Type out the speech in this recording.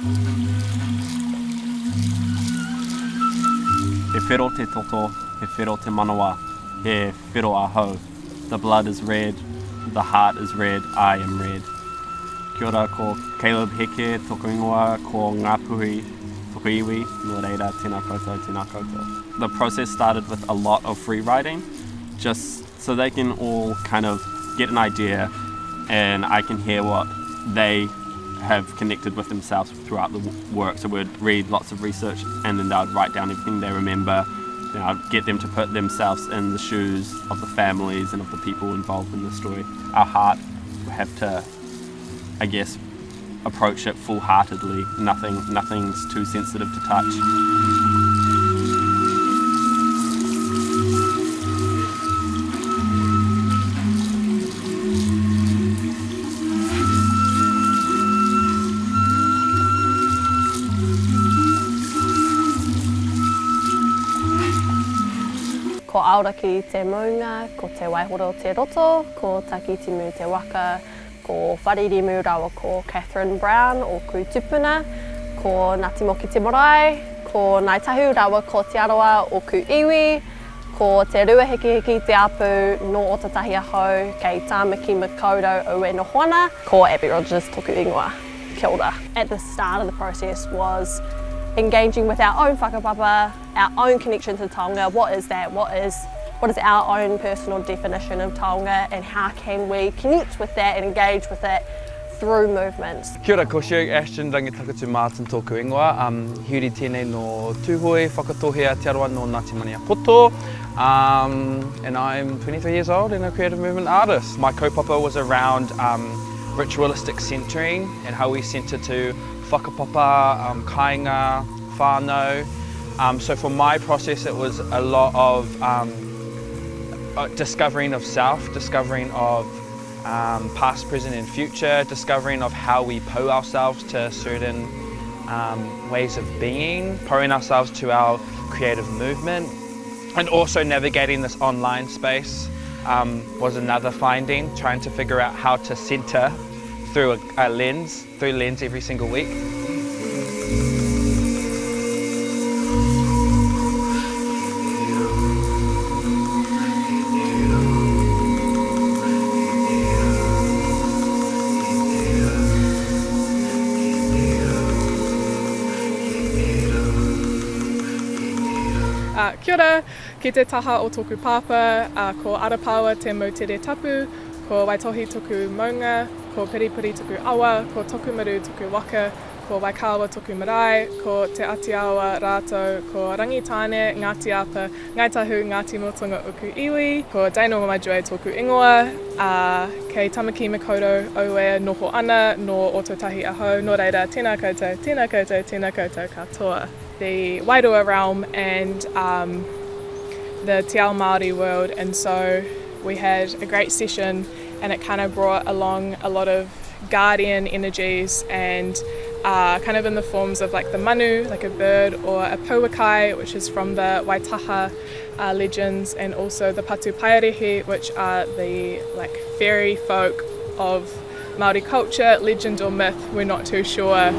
He whero te toto, he whero te manawa, he whero ahau. The blood is red, the heart is red, I am red. Kia ora, ko Caleb Heke toku ingoa, ko Ngāpuhi toku iwi, nō reira, tēnā koutou, tēnā koutou. The process started with a lot of free writing, just so they can all kind of get an idea and I can hear what they have connected with themselves throughout the work. So we'd read lots of research and then they'd write down everything they remember. Then I'd get them to put themselves in the shoes of the families and of the people involved in the story. Our heart we have to, I guess, approach it full-heartedly. Nothing, nothing's too sensitive to touch. Ko Aoraki te maunga, ko Te Waihoro te roto, ko Takitimu te waka, ko Wharirimu rawa ko Katherine Brown oku tupuna, ko Ngati Moki te marae, ko Ngāi Tahu rawa ko Te Arawa oku iwi, Ko Te Ruahikihiki te apu nō Ōtautahi ahau, kei Tāmaki Makaurau au e noho ana. Ko Abby Rogers toku ingoa. Kia ora. At the start of the process was engaging with our own whakapapa, our own connection to taonga, what is that, what is, what is our own personal definition of taonga and how can we connect with that and engage with it through movement. Kia ora, ko Sherry Ashton Rangitakatu Martin tōku ingoa. Um, he uri tēnei nō Tūhoe, Whakatōhea, Te Arawa nō Ngāti Maniapoto. Um, and I'm 23 years old and a creative movement artist. My kaupapa was around um, ritualistic centering and how we center to whakapapa, um, kāinga, whānau. Um, so for my process it was a lot of um, uh, discovering of self, discovering of um, past, present and future, discovering of how we pull ourselves to certain um, ways of being, pouring ourselves to our creative movement, and also navigating this online space um, was another finding, trying to figure out how to center through a, a lens, through lens every single week. Uh, kia ora, ki te taha o tōku pāpā, uh, ko Arapaoa te moutere tapu, ko Waitohi toku maunga, ko Piripiri toku awa, ko Tokumaru toku waka, ko Waikawa toku marae, ko Te Atiawa rātou, ko Rangitāne, Ngāti Apa, Ngāi Tahu, Ngāti Motunga oku iwi, ko Daniel Mamajoe tōku ingoa, ā, kei Tamaki Makaurau auē noho ana, nō Ōtautahi ahau, nō reira, tēnā koutou, tēnā koutou, tēnā koutou katoa. The Wairua realm and um, the Te Ao Māori world and so we had a great session and it kind of brought along a lot of guardian energies and uh, kind of in the forms of like the manu, like a bird, or a pouakai, which is from the Waitaha uh, legends, and also the Patupaiarehe, which are the like fairy folk of Māori culture, legend or myth, we're not too sure.